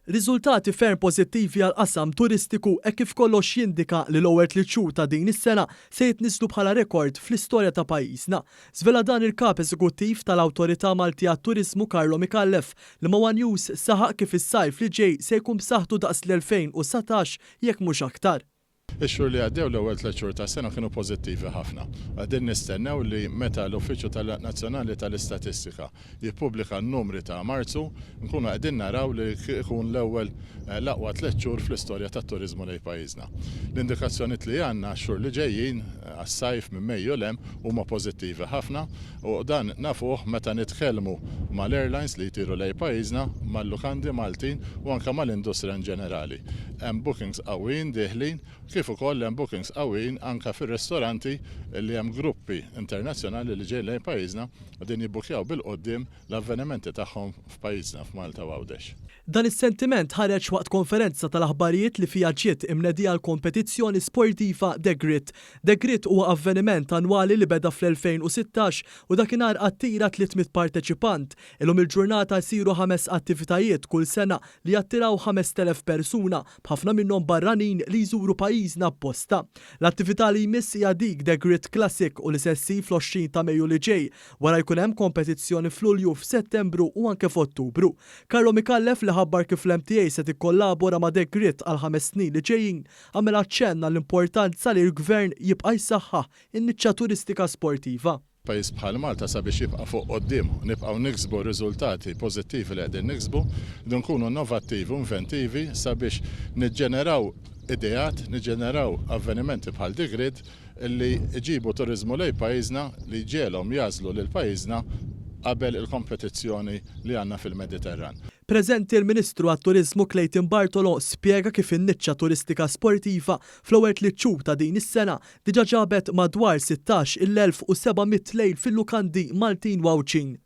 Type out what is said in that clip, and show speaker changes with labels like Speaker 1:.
Speaker 1: Riżultati ferm pożittivi għall-qasam turistiku hekk kif kollox jindika li l-ewwel tliet xhur ta' din is-sena se jitniżżlu bħala rekord fl-istorja ta' pajjiżna. Żvela dan il-Kap Eżekuttiv tal-Awtorità Maltija għat-Turiżmu Carlo Micallef li ma' one News saħaq kif is-sajf li ġej se jkun b'saħħtu daqs l-2019 jekk mhux aktar.
Speaker 2: Ix-xhur li għaddew, l-ewwel tlett xhur tas-sena kienu pożittivi ħafna. Qegħdin nistennew li meta l-Uffiċċju Nazzjonali tal-Istatistika jippubblika n-numri ta' Marzu, nkunu qegħdin naraw li jkun l-ewwel l-aqwa tlett xhur fl-istorja tat-turiżmu lejn pajjiżna. L-indikazzjonijiet li għandna għax-xhur li ġejjin, għas-sajf minn Mejju 'l hemm, huma pożittivi ħafna u dan nafuh meta nitkellmu mal-airlines li jtiru lejn pajjiżna, mal-lukandi Maltin u anke mal-industrija inġenerali. Hemm bookings qawwijin dieħlin, kif ukoll hemm bookings qawwijin anke fir-ristoranti li hemm gruppi internazzjonali li ġejjin lejn pajjiżna u qegħdin jibbukkjaw bil-quddiem l-avvenimenti tagħhom f'pajjiżna, f'Malta u Għawdex.
Speaker 1: Dan is-sentiment ħareġ waqt konferenza tal-aħbarijiet li fiha ġiet imnedija l-kompetizzjoni sportiva The Grid. The Grid huwa avveniment annwali li beda fl-2016 u dakinhar attira 300 parteċipant. Illum il-ġurnata jsiru ħames attivitajiet kull sena li jattiraw 5,000 persuna, b'ħafna minnhom barranin li jżuru pajjiżna apposta. L-attività li jmiss hija dik The Grid Classic u li se ssir fl-20 ta' Mejju li ġej. Wara jkun hemm kompetizzjoni f'Lulju, f'Settembru u anke f'Ottubru. Carlo Micallef li ħabbar kif l-MTA se tikkollabora ma' The Grid għall-ħames snin li ġejjin, għamel aċċenn għall-importanza li l-Gvern jibqa' jsaħħaħ in-niċċa turistika sportiva.
Speaker 2: Pajjiż bħal Malta sabiex jibqa' fuq quddiem u nibqgħu niksbu r-riżultati pożittivi li qegħdin niksbu, rridu nkunu innovattivi u inventivi sabiex niġġeneraw ideat, niġġeneraw avvenimenti bħal The Grid li jġibu turiżmu lejn pajjiżna li jġegħelhom jagħżlu lil pajjiżna qabel il-kompetizzjoni li għandna fil-Mediterran.
Speaker 1: Preżenti l-Ministru għat-Turiżmu Clayton Bartolo spjega kif in-niċċa turistika sportiva fl-ewwel tliet xhur ta' din is-sena diġà ġabet madwar 16,700 lejl fil-lukandi Maltin u Għawdxin.